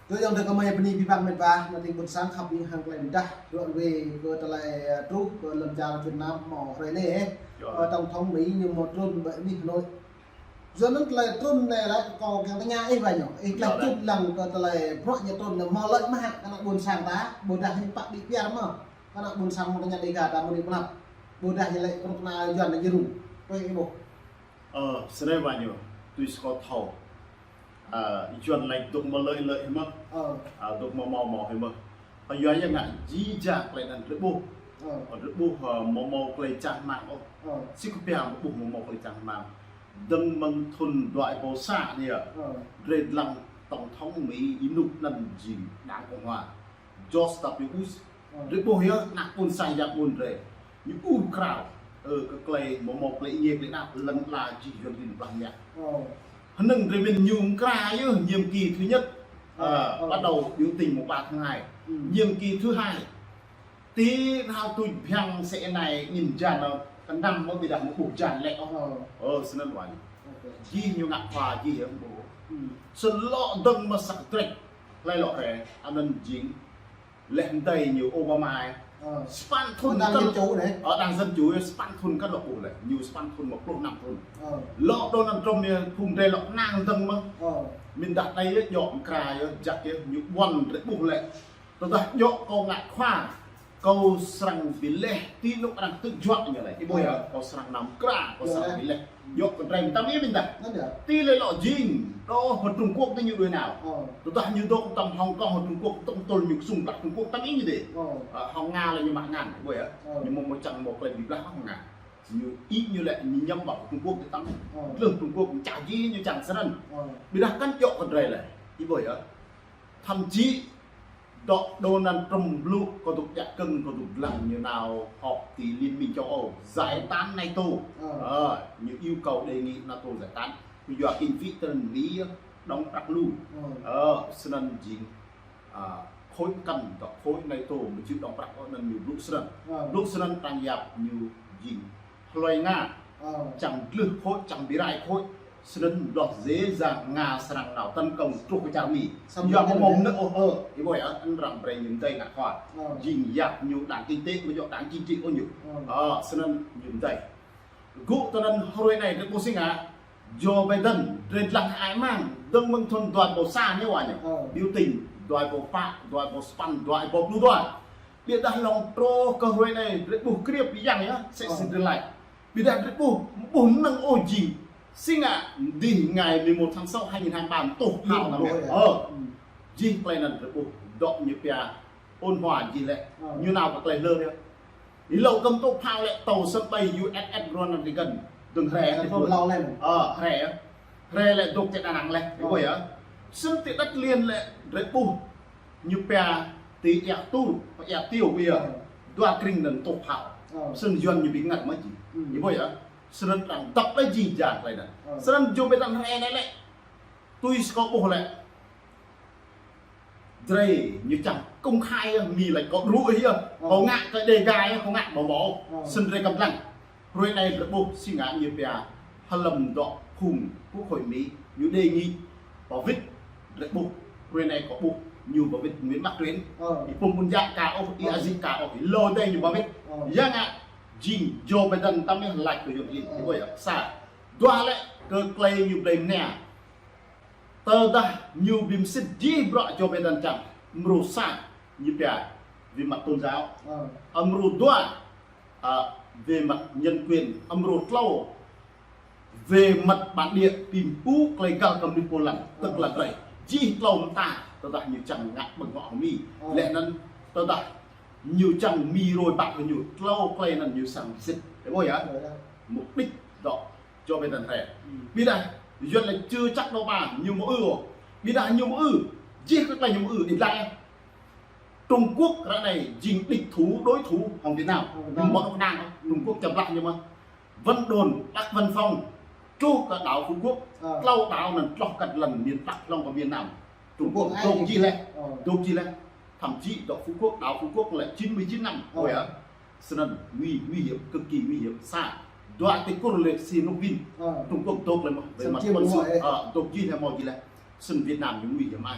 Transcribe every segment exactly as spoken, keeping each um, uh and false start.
Tơ yŏng tơ kơmơi bơni abih bang met wa, ană tring ƀôn sang khăp ƀing hăng tơlơi pơdah, ră ruai kơ tơlơi, ơ, truh kơ lŏn čar Việt Nam hmâo hrơi anai, ơ, tổng thống Mỹ ñu hmâo trŭn ƀơi anih Hà Nội. Yua anŭn tơlơi trŭn anai lĕ kâo kiăng tơña ih ƀă ñu. Ih tơlơi čut lăng kơ tơlơi bruă ñu trŭn anai hmâo lĕ mơ̆ hă kơ ană ƀôn sang ta, ƀôdah ñu pă ƀĭ piar mơ̆. Kơ ană ƀôn sang hmâo tơña Dega ta mơ̆ ni pơnăp. Ƀôdah ñu lĕ kơnuk kơna Yuan anai ñu rŭng. Tui ih ƀuh. Ơ, snei ƀă ñu, tui si kâo thâo. Ơ, Yuan lĕ dŏ mơ̆ lơi lơi hĭ mơ̆. Ơ. Ơ, dŏ mơ̆ mâo mâo hĭ mơ̆. Ơ, Yuan yơh ngă jih jang tơlơi anŭn drơi ƀuh. Ơ. Ơ, drơi ƀuh, ơ, mâo mâo tơlơi čang rơmang ôh. Ơ. Si kơ pia mâo ƀuh mâo mâo tơlơi čang rơmang. Dơ̆ng mơ̆ng thŭn dua êbâo sa anai yơh. Ơ. Drơi lăng tổng thống Mỹ ih nŭk anŭn jing Đảng Cộng Hòa. George W. Bush. Ơ. Drơi ƀuh yơh, ană ƀôn sang yap ƀôn drơi. Ñu ur krao. Ơ, kơ tơlơi mâo mâo tơlơi ing tơlơi nao, lŏn ala jih Yuan klin blah mă. Ơ. Hơnơ̆ng drơi mĭn ñu mơkra yơh, nhiệm kỳ thứ nhất. Ơ, ơ, ơ. Bắt đầu biểu tình mùng ba tháng hai. Ừ. Nhiệm kỳ thứ hai. Ti nao tuč phiăng sĕ anai ngĭn jan ơ, kơnăm mơ̆ ƀiădah mơ̆ ƀuh jan lĕ ôh. Ơ. Ơ, snăn wa ñu. Ok. Jih ñu ngă khua jih yơh ƀuh. Ừ. Sơlŏ dơ̆ng mơ̆ săk drĕč. Hlơi lŏ hrĕ, anŭn jing leh mơdơi ñu Obama. Ơ. Sapăn thŭn. Đảng Dân Chủ anai. Ơ, Đảng Dân Chủ, sapăn thŭn kăn lŏ ƀuh lĕ. Ñu sapăn thŭn mă pluh năm thŭn. Ơ. Lŏ Donald Trump ñu phung drơi lŏ kơnang dơ̆ng mơ̆. Ơ. Mĭn dah anai yơh djŏ mơkra yơh, jak yơh, ñu ƀuăn drơi ƀuh lĕ. Tơdah djŏ kâo ngă khua, kâo srăng bi leh ti anŏ arăng tŭ juă ñu lĕ. Ih ƀuh yơh, ơ, kâo srăng nao mơkra, kâo srăng bi leh. Djŏ kơ drơi mơtam ih mĭn dah. Ti lĕ lŏ jing, đôč hơ Trung Quốc tơ ñu đuaĭ nao. Ơ. Tơdah ñu dŏ tăm Hồng Kông hơ Trung Quốc, tŏng tơl ñu kơsŭng plah Trung Quốc tăm ih ñu dê. Ơ. Ơ, Hồng Nga lĕ ñu mă ngăn, ih ƀuh yơh. Ơ. Ñu mơ̆ mơ̆ čang mơ̆ tơlơi bi blah Hồng Nga. Ñu ih ñu lĕ ñu ñăm ƀă Trung Quốc dê tăm. Ơ. Lơ̆ng Trung Quốc ñu čang jih ñu čang snăn. Ơ. Ƀiădah kăn djŏ kơ drơi lĕ. Ih ƀuh yơh. Thậm chí dŏ Donald Trump blŭ kơ dŏ djă kơ̆ng kơ dŏ lăng ñu nao họp ti Liên minh châu Âu, giải tán NATO. Ơ. Ơ, ñu yêu cầu đề nghị NATO giải tán. Kơ yua kinh phí tơnăn Mỹ đóng prăk lu. Ơ. Ơ, snăn jing, ơ, khối kăn dŏ khối NATO mơ̆ či đóng prăk ôh anăn ñu blŭ snăn. Ơ. Blŭ snăn arăng yap ñu jing hloi Nga. Ơ. Čang glưh khối, čang bi rai khối. Snăn dŏ dễ dàng Nga srăng nao tấn công truh kơ čar Mi. Yua mơ̆ mơ̆ mơnơ̆ ôh, ơ, ih ƀuh yơh, anăn arăng brơi ñu mdei ngă khua. Ơ. Jing yap ñu đảng kinh tế, mơ̆ djŏ đảng chính trị ôh ñu. Ơ. Ơ, snăn ñu mdei. Gŭ tơnăn hrơi anai drơi ƀuh si ngă. Joe Biden, drơi lăng ai mang, dơ̆ng mơ̆ng thŭn dua êbâo sa ñu wa ñu. Ơ. Biểu tình, dua êbâo pă, dua êbâo sapăn, dua êbâo pluh dua. Ƀiădah lŏng truh kơ hrơi anai, drơi ƀuh kriêp yang yơh, sĕ, ơ, si drơi laĭ. Ƀiădah drơi ƀuh, ƀuh mơnơ̆ng ôh jing. Si ngă, dih ngày mười một tháng sáu hai nghìn hai mươi ba tuh phao nao. Ơ. Jih tơlơi anăn drơi ƀuh, dŏ ñu pia ôn hòa jih lĕ. Ơ. Ñu nao kơ tơlơi hlơr yơh. Ih lŏ kơ̆m tuh phao lĕ tàu sân bay U S S Ronald Reagan. Dơ̆ng hrĕ. Ơ, hrĕ. Hrĕ lĕ dŏ ti Đà Nẵng lĕ. Ih ƀuh yơh. Snăn ti đất liền lĕ drơi ƀuh. Ñu pia ti Ia Tur, Ia Tiêu ƀiă. Ơ. Dua krĭng anăn tuh phao. Ơ. Snăn Yuan ñu bi ngă mơ̆ jing. Ih ƀuh yơh. Snăn arăng dăp lĕ jih jang tơlơi anăn. Ơ. Snăn Joe Biden hrĕ anai lĕ. Tui si kâo ƀuh lĕ. Drơi ñu čang công khai yơh, Mi lĕ kâo đru yơh. Ơ. Kâo ngă kơ Dega yơh, kâo ngă ƀu ƀu. Ơ. Snăn drơi kơ̆m lăng. Hrơi anai drơi ƀuh si ngă ñu pia hlăm dŏ phung Quốc hội Mỹ, ñu đề nghị ba wĭt drơi ƀuh. Hrơi anai kâo ƀuh ñu ba wĭt Nguyễn Bắc Truyển. Ơ. Ih pum pun jak ka ôh, ih, ơ, azik ka ôh, ih lŏ dei ñu ba wĭt. Ơ. Yang ngă jing Joe Biden tăm yơh lač kơ Yuan klin. Ơ. Ih ƀuh yơh, sa. Dua lĕ kơ tơlơi ñu blei mnia. Tơdah ñu bi msĭt jih bruă Joe Biden čang, mrô sa ñu pia về mặt tôn giáo. Ơ. Mrô dua, à, về mặt nhân quyền, mrô tlâo về mặt bản địa, pim pŭ tơlơi găl kơ mnuih pô lăn, tức là drơi. Jih tlâo mta, tơdah ñu čang ngă ƀơ̆ng huă hăng Mi. Ơ. Leh anăn tơdah ñu čang Mi rơi bă kơ ñu, tlâo tơlơi anăn ñu srăng msĭt. Ih ƀuh yơh. Ơ, ơ. Mục đích dŏ Joe Biden hrĕ. Hm. Ƀiădah, Yuan lĕ chưa chắc đâu ba, ñu mơ̆ ư ôh. Ƀiădah ñu mơ̆ ư, jih kơ tơlơi ñu mơ̆ ư, đĭ lăng. Trung Quốc ră anai jing địch thủ, đối thủ hăng Việt Nam. Hăng Việt Nam. Ñu mơ̆ kơnang, Trung Quốc čăm blah ñu mơ̆. Vân Đồn, Bắc Vân Phong, truh kơ đảo Phú Quốc, ơ, tlâo đảo anăn tloh kăt lăn miền Bắc hlŏng kơ miền Nam. Trung Quốc, Trung Quốc dŏ ai jih lĕ, ơ, dŏ jih lĕ. Thậm chí dŏ Phú Quốc, đảo Phú Quốc lĕ chín mươi chín năm, ơ, ôi hả? Snăn nguy, nguy hiểm, cực kỳ nguy hiểm, sa. Dua ti Kur lĕ Xi Jinping. Ơ. Trung Quốc dŏ lĕ mơ̆, về mặt quân sự, ơ, dŏ jih lĕ mơ̆ jih lĕ. Sĭt Việt Nam ñu ngui yơh mai.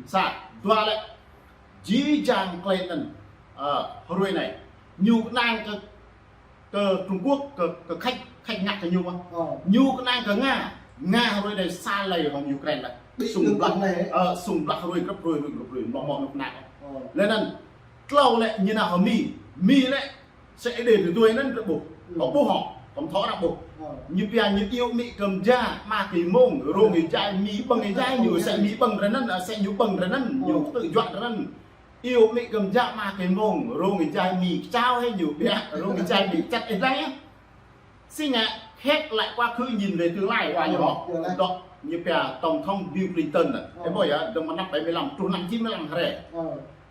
Sa, dua lĕ, jih jang klei anŭn, ơ, hrơi anai, ñu kơnang kơ, kơ Trung Quốc, kơ, kơ Khač, Khač ngă kơ ñu mơ̆. Ñu kơnang kơ Nga, Nga hrơi anai sa lei hăng Ukraine lĕ. Sung blah, ơ, sung blah hrơi grăp hrơi, hrơi grăp hrơi, mơ̆ mơ̆ ñu kơnang. Lĕ anŭn, klâo lĕ, ñu nao hăng Mi, Mi lĕ, sĕ đe tui tui anŭn ră ƀuh. Ƀuh hŏ, kăm thâo ră ƀuh. Ñu pia ñu iâu Mi kơm ja, ma kơ mông, rông ih jai, Mi ƀơ̆ng ih jai, ñu sĕ Mi ƀơ̆ng ră anŭn, sĕ ñu ƀơ̆ng ră anŭn, ñu tơjuă ră anŭn. Iâu Mi kơm ja, ma kơ mông, rông ih jai, Mi kơčao hĕ ñu pia, rông ih jai, Mi kơčăt ih lăng. Sĭt ngă, khĕt lĕ quá khứ nhìn về tương lai, wa ñu hŏ. Dŏ, ñu pia Tổng thống Bill Clinton anŭn. Ih ƀuh yơh, dơ̆ng mơ̆ng năm bảy mươi lăm, truh năm chín mươi lăm hrơi.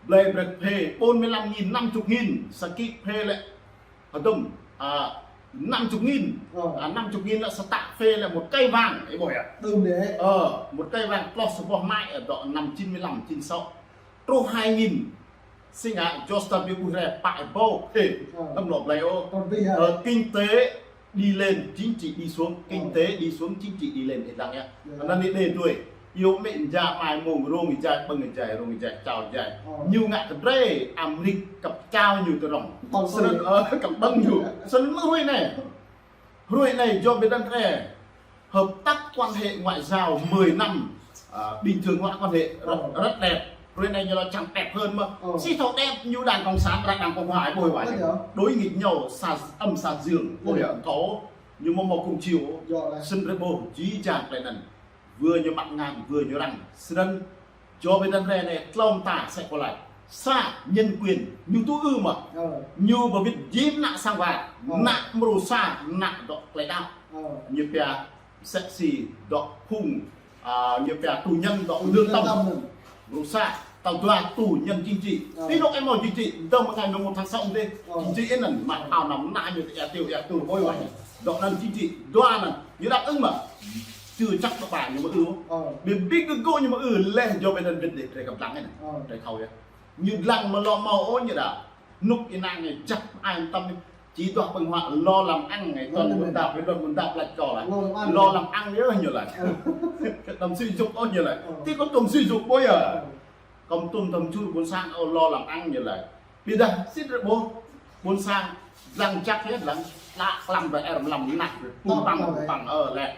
Blei brek phê bốn mươi lăm nghìn, năm chục nghìn, sa ký phê lĕ Hơdôm, à, năm chục nghìn. Ờ. À, năm chục nghìn là sa tă phê là một cây vàng, ih ƀuh yơh. Đơ̆m đĕ. Ờ, một cây vàng, tloh sa boh mai, ơ, dŏ năm chín mươi lăm, chín sáu. Truh hai nghìn. Sĭt ngă, Josta Bill ƀuh rai pă ƀâo phê. Ờ. Tơm lŏ blei ôh. Còn bây giờ. Ờ, kinh tế đi lên, chính trị đi xuống. Kinh tế đi xuống, chính trị đi lên, ih lăng yơh. Anŭn anai đe tui. Iâu Mi kơm ja, ma kơ mông, rông ih jai, ƀơ̆ng ih jai, rông ih jai, kơčao ih jai. Ñu ngă kơ drei Amrik kăp kơčao ñu tơdrong. Sĭt anŭn, ơ, kăp ƀơ̆ng ñu. Sĭt anŭn hrơi anai. Hrơi anai Joe Biden rai hợp tác quan hệ ngoại giao mười năm, à, bình thường hóa quan hệ rất, rất đẹp. Hrơi anai ñu lăi čang đẹp hơn mơ̆. Sĭt thâo đẹp ñu Đảng Cộng sản, Đảng Cộng hòa, ih ƀuh wa. Đối nghịch nhau, xa, âm xa dương, ƀuh yơh, thâo. Ñu mơ̆ mơ̆ kông čiu. Sĭt ră ƀuh, jih jang klei anŭn. Vừa ñu mă ngăn, vừa ñu răng. Sĭt anŭn, Joe Biden rai anai, tlâo mơta sĕ kơ lăi. Sa, nhân quyền, ñu tŭ ư mơ̆. Ñu ƀu wĭt jim ană sang war, ană mrô sa, ană dŏ klei đăo. Ñu pia sĕ si dŏ phung, à, ñu pia tù nhân dŏ lương tâm. Mrô sa, tal dua tù nhân chính trị. Ti dŏ ih mơ̆ chính trị, dơ̆ng mơ̆ng ngày mùng một tháng sáu dih. Chính trị anŭn, mă phao năm ană ñu êa tiêu, êa tiêu, ƀuh wa. Dŏ anŭn chính trị, dua anŭn, ñu đáp ứng mơ̆. Chưa chắc ƀă ƀă ñu mơ̆ ư. Ƀing ƀing kơ gô ñu mơ̆ ư, lĕ Joe Biden wĭt dih, drei kăp lăng anai. Drei thâo yơh. Ñu lăng mơ̆ lŏ mâo ôh ñu đa. Nuk ih năng ñu jăp ai tăm ñu. Či duah ƀơ̆ng huă lo làm ăn ñu, tơl ƀun dap, ƀun dap lăi kơ lăi. Lo làm ăn yơh ñu lăi. Tăm sử dụng ôh ñu lăi. Ti kơ tăm sử dụng ƀuh yơh. Kăm tŭm tăm čur ƀôn sang ôh lo làm ăn ñu lăi. Ƀiădah sĭt ră ƀuh ƀôn sang lăng čăk yơh lăng, lă klăm ba er mlam nah, pung păng, pung păng, ơ, lĕ.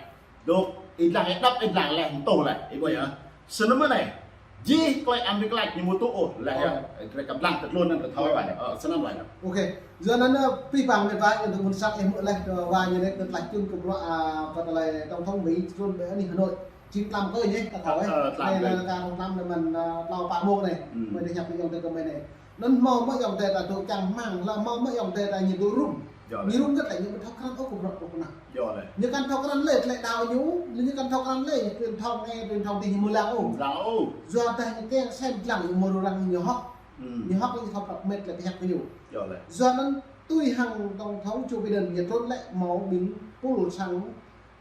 Dŏ, ih lăng yơh đăp, ih lăng lĕ, tŭ lĕ, ih ƀuh yơh. Sĭt anŭn mơ̆ anai, jih klei Amrik lăi ñu mơ̆ tŭ ôh, lĕ yơh, drei kăp lăng kơ tluôn anŭn kơ thâo wa, ơ, sĭt anŭn wa. Ok, yua anŭn, ơ, pih pang mĕt wa, yua anŭn ƀôn sang ih mơ̆ lĕ, kơ wa ñu lĕ, kơ tlaih čun kơ bruă, à, pơ tơlơi tổng thống Mỹ, tluôn ƀơi anih Hà Nội. Jing tlam kơ ñu, ta thâo, ơ, tlam anai kơ. Lă kơ tlam anai mơ̆n, ơ, tlâo pă mông anai. Mơ̆ anai hiăp kơ ayŏng adơi kơ mơi anai. Anŭn hmâo mơ̆ ayŏng adơi ta dŏ čang rơmang, lă hmâo mơ̆ ayŏng adơi ta ñu dŏ rŭm. Ñu rŭm kơ tơlơi ñu ƀu thâo krăn ôh kơ bruă kơ anai. Ñu kăn thâo krăn lĕ tơlơi đăo ñu, ñu kăn thâo krăn lĕ truyền thông anai, truyền thông dih ñu mơ̆ lăng ôh. Yua dah ñu kiăng sem lăng ñu mơ̆ rŭ răng ñu hŏk. Ñu hŏk ñu thâo prăp mĕt lĕ hiăp kơ ñu. Yua anŭn tui hăng tổng thống Joe Biden ñu trŭn lĕ hmâo ƀing pul sang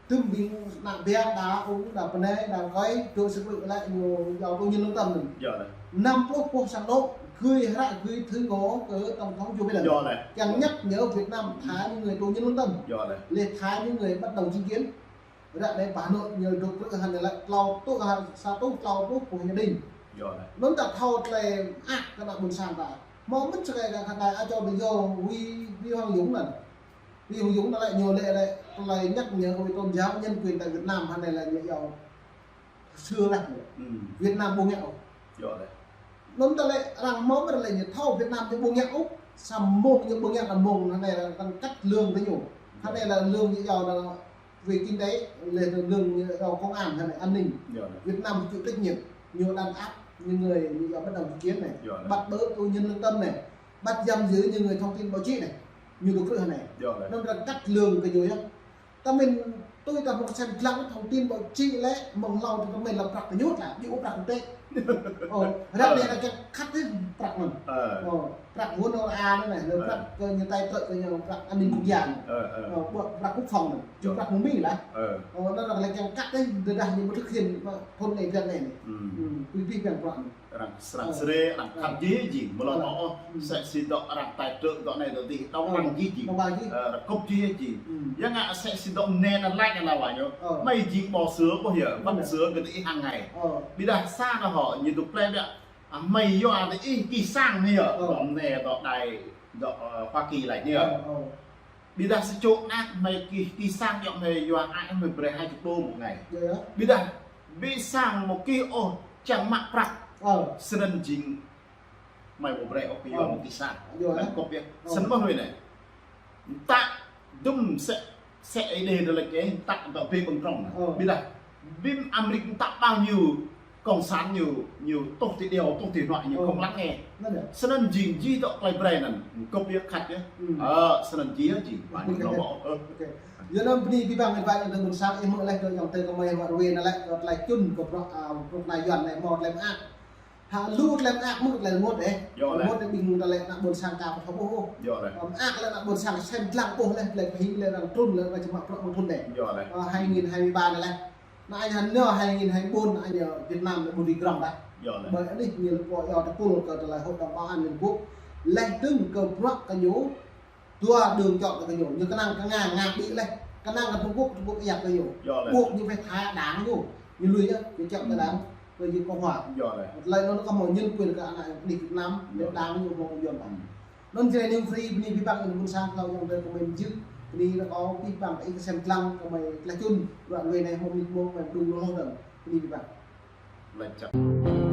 Tơm ƀing ană biă đa ung, đa pơnai, đa kơi, dŏ sơkrư̆ lĕ ñu yua tù nhân lương tâm anŭn. Năm pluh boh sang anô̆, gửi hră, gửi thư ngỏ kơ tổng thống Joe Biden. Kiăng nhắc nhở Việt Nam thả những người tù nhân lương tâm. Lĕ thả những người bất đồng chính kiến. Ră anai pơ Hà Nội ñu dŏ krư̆ hăng lĕ tlâo tŭ, sa tŭ tlâo pluh boh gia đình. Anŭn ta thâo tơlơi ăt kơ ană ƀôn sang ta. Hmâo mơ̆n sơkai kơ khăn đai a čô ƀing yô, Wi, Wi Hoàng Dũng anŭn. Ví dụ dŏng anai lĕ ñu lĕ lĕ, tơlơi nhắc nhở về tôn giáo, nhân quyền tại Việt Nam, hơnai lĕ ñu yua xưa lĕ. Việt Nam ƀu ngă ôh. Anŭn ta lĕ arăng hmâo mơ̆ lĕ ñu thâo Việt Nam ñu ƀu ngă ôh. Samơ̆ ñu ƀu ngă, mơ̆ng hơnai lĕ arăng cắt lương kơ ñu. Hơnai lĕ lương ñu yua lĕ về kinh tế, lĕ lương ñu yua công an, hơnai an ninh. Việt Nam chịu trách nhiệm, ñu đàn áp những người ñu yua bất đồng chính kiến này, bắt bớ tù nhân lương tâm này, bắt giam giữ những người thông tin báo chí này. Ñu dŏ krư̆ hơnai. Anŭn arăng cắt lương kơ ñu yơh. Ta mĭn tui ta mơ̆ng sem lăng thông tin báo chí lĕ, mơ̆ng hlâo tui ta mĭn lăp prăk kơ ñu lĕ, ƀu prăk quốc tế. Ơ, ră anai arăng kiăng khăt hĭ prăk anŭn. Ơ. Ơ, prăk U N R A anŭn anai, lĕ prăk kơ ñu tài trợ kơ ñu prăk an ninh quốc gia anŭn. Ơ, ơ. Ơ, prăk quốc phòng anŭn. Yơh. Prăk mơmĭn lah. Ơ. Ơ, anŭn arăng lĕ kiăng khăt hĭ, tơdah ñu ƀu thực hiện, thun anai, blan anai. Ư. Ư, tui abih bang prăk anŭn. Arăng srăng srê, arăng khăt jih jing, mơ̆ lŏn ôh, sĕ si dŏ arăng tài trợ dŏ anai dŏ adih, tơ̆ng arăng jih jing. Tơ̆ng arăng jih. Ơ, arăng kŭp jih jing. Ư. Yang ngă sĕ si dŏ mơnĕ anŭn laĭ anŭn laĭ ñu. Ơ. Mơi jing ƀu sư̆ ôh yơh, ƀu sư̆ kơ adih hăng ai. Ơ. Ƀiădah sa anŭn hŏ, ñu tŭ plei biă. Ă, mơi yua adih kih sang anai yơh. Ơ. Dŏ mơnĕ dŏ đài, dŏ, ơ, Hoa Kỳ laĭ ñu yơh. Ơ, ơ. Ƀiădah sa čô anak mơi kih, kih sang yua mơi yua ai mơi brơi hai chục đô một ngày. Yơh, yơh. Ƀiădah ƀu sang mơ̆ kih ôh čang mă prăk. Ơ. Snăn jing mơi ƀu brơi ôh kơ yua mơ̆ kih sang. Yơh, anŭn kŭp yơh. Ơ. Snăn mơ̆ lui anai. Mơta dŭm sĕ, sĕ Ơi Adai dŏ lĕ kơ, mơta dŏ bê ƀơ̆ng trong. Ơ. Ƀiădah ƀing Amêrik mơta bao nhiêu cộng sản ñu, ñu tuh ti điêu, tuh ti hnuă ñu không lắng nghe. Anŭn yơh. Snăn jing jih dŏ tơlơi brơi anŭn, kŭp yơh khăt yơh. Ơ, snăn jih yơh jing, ƀu ñu lŏ ƀu. Ơ. Yua anŭn bơni abih bang ƀing ayŏng adơi ƀuôn sang, ih hmư̆ laih kơ ayŏng adơi kơ mơi ruai anŭn lĕ, kơ tơlơi čun kơ prăk, ơ, prăk anai Yuan anai, hmâo tơlơi mơak. Hă lu tơlơi mơak mơ̆ tơlơi rơngot ĕh. Yơh lĕ. Rơngot ĕh ƀing ta lĕ ană ƀuôn sang ka pơthâo ƀuh ôh. Yơh lĕ. Mơak lĕ ană ƀuôn sang sem dlăng ƀuh lĕ, tơlơi pơhing lĕ arăng trŭn lĕ arăng čơmă prăk mơ̆ng thun lĕ. Yơh lĕ. Ơ, hai nghìn hai mươi ba anai lĕ. Anai ñu hai nghìn hai mươi bốn anai ñu Việt Nam lĕ ƀu dưi grong đah. Yơh lĕ. Ƀơi anih ñu lĕ pô yơh tơpul kơ tơlơi Hội đồng Bảo an Liên Hợp Quốc. Lĕ dơ̆ng kơ prăk kơ ñu, dua đường chọn kơ ñu. Ñu kơnang kơ Nga, Nga ƀu lĕ. Kơnang kơ Trung Quốc, Trung Quốc yap kơ ñu. Yơh lĕ. Buộc ñu phải thả đảng ñu. Ñu lui yơh, ñu chọn kơ đảng. Kơ ñu Cộng hòa. Yơh lĕ. Tơlơi anŭn kơ hmâo nhân quyền kơ ană anih Việt Nam, đảng ñu hmâo quyền. Anŭn jing anai ñu free, bơni abih bang ƀuôn sang, hlâo ayŏng adơi kơ mơi mơjưh. Bơni kơ ih abih bang, ih kơsem dlăng kơ mơi tơlơi čun. Ră ruai anai hmâo mơnit mông mơi pơdrŭng lu hlâo dơ̆ng. Bơni abih bang. Lĕ čăk.